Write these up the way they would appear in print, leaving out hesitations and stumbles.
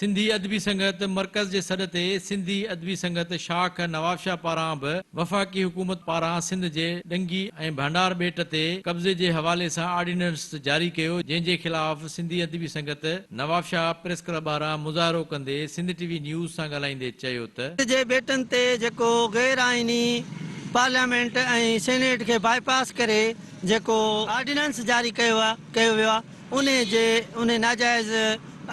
سنڌي ادبي سنگت مرڪز جي سڏ تي سنڌي ادبي سنگت شاخ نوابشاهه پاران به وفاقي حڪومت پاران سنڌ جي ڏنگي ۽ ڀانڊار ٻيٽ تي قبضي جي حوالي سان آرڊيننس جاري ڪيو جنهن جي خلاف سنڌي ادبي سنگت نوابشاهه پريس ڪلب ٻاهران مظاهرو ڪندي سنڌ ٽي وي نيوز سان ڳالهائيندي چيو ته. سنڌ جي ٻيٽن تي جيڪو غير آئيني پارليامينٽ ۽ سينيٽ کي باء پاس ڪري جيڪو آرڊيننس جاري ڪيو ڪيو ويو آهي انهي جي انهي ناجائز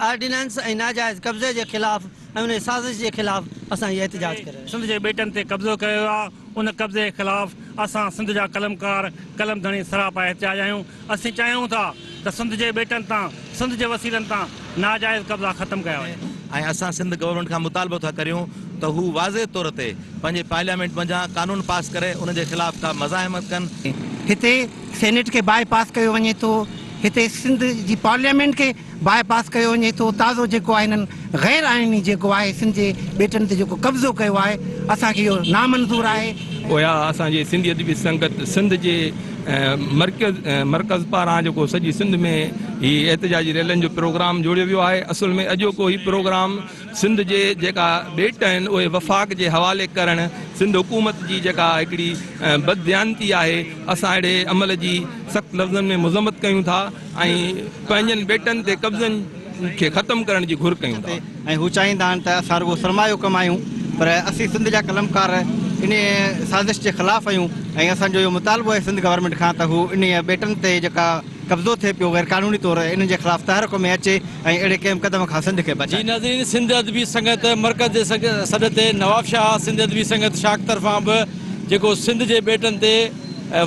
آرڊيننس ۽ ناجائز قبضي جي خلاف ۽ انهي سازش جي خلاف اسان هي احتجاج ڪري رهيا. سنڌ جي ٻيٽن تي قبضو ڪيو ويو آهي ان قبضي جي خلاف اسان سنڌ جا قلمڪار قلم ڌڻي سراپا احتجاج آهيون اسين چاهيون ٿا ته سنڌ جي ٻيٽن تان سنڌ جي وسيلن تان ناجائز قبضا ختم ڪيا وڃن. ۽ اسان سنڌ گورنمينٽ کان مطالبو ٿا ڪريون ته هو واضح طور تي پنهنجي پارليامينٽ منجهان قانون پاس ڪري ان جي خلاف ڪا مزاحمت ڪن. هتي سينيٽ کي باء پاس ڪيو وڃي ٿو، هتي سنڌ جي پارليامينٽ کي باء پاس ڪيو وڃي ٿو، تازو جيڪو آهي هنن غير آئيني جيڪو آهي سنڌ جي ٻيٽن تي جيڪو قبضو ڪيو آهي اسان کي اهو نامنظور آهي. اها اسان جي سنڌي ادبي سنگت سنڌ جي مرڪز مرڪز پاران جيڪو سڄي سنڌ ۾ هي احتجاجي ريلين جو پروگرام جوڙيو ويو آهي اصل ۾ اڄوڪو هي پروگرام سنڌ جي جيڪا ٻيٽ آهن اهي وفاق جي حوالي ڪرڻ سنڌ حڪومت جي جيڪا هڪڙي بدديانتي آهي اسان اهڙي عمل جي سخت لفظن ۾ مذمت ڪيون ٿا ۽ پنهنجن ٻيٽن تي قبضن کي ختم ڪرڻ جي گهر ڪيون ٿا. ۽ هو چاهيندا آهن ته اسان رڳو سرمايو ڪمايون پر اسين سنڌ جا قلمڪار انهيء سازش جي خلاف آهيون ۽ اسان جو اهو مطالبو آهي سنڌ گورنمينٽ کان ته هو انهيء ٻيٽن تي جيڪا قبضو ٿئي پيو غير قانوني طور انهن جي خلاف تحرڪ ۾ اچي ۽ اهڙي ڪنهن به قدم کان سنڌ کي جي بچائي. ناظرين سنڌ ادبي سنگت مرڪز جي سڏ تي نوابشاهه سنڌ ادبي سنگت شاخ طرفان به جيڪو سنڌ جي ٻيٽن تي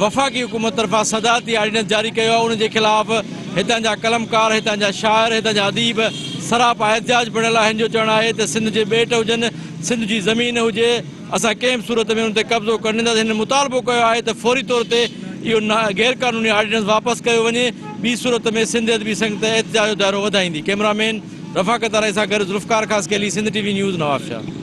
وفاقي حڪومت طرفان صدارتي آرڊيننس جاري ڪيو آهي ان جي خلاف هتان جا قلمڪار هتان جا شاعر هتان جا اديب سراپا احتجاج بڻيل آهن جو چوڻ آهي ته سنڌ جي ٻيٽ هجن سنڌ جي زمين هجي اسان ڪنهن به صورت ۾ ان تي قبضو ڪرڻ نه ڏينداسين. هنن مطالبو ڪيو آهي ته فوري طور تي اهو غير قانوني آرڊيننس واپس ڪيو وڃي، ٻي صورت ۾ سنڌ ادبي سنگت احتجاج جو دائرو وڌائيندي. ڪئميرا مين رفاقت آرائي سان گڏ Zulfiqar Khaskheli, Sindh T V news, Nawabshah.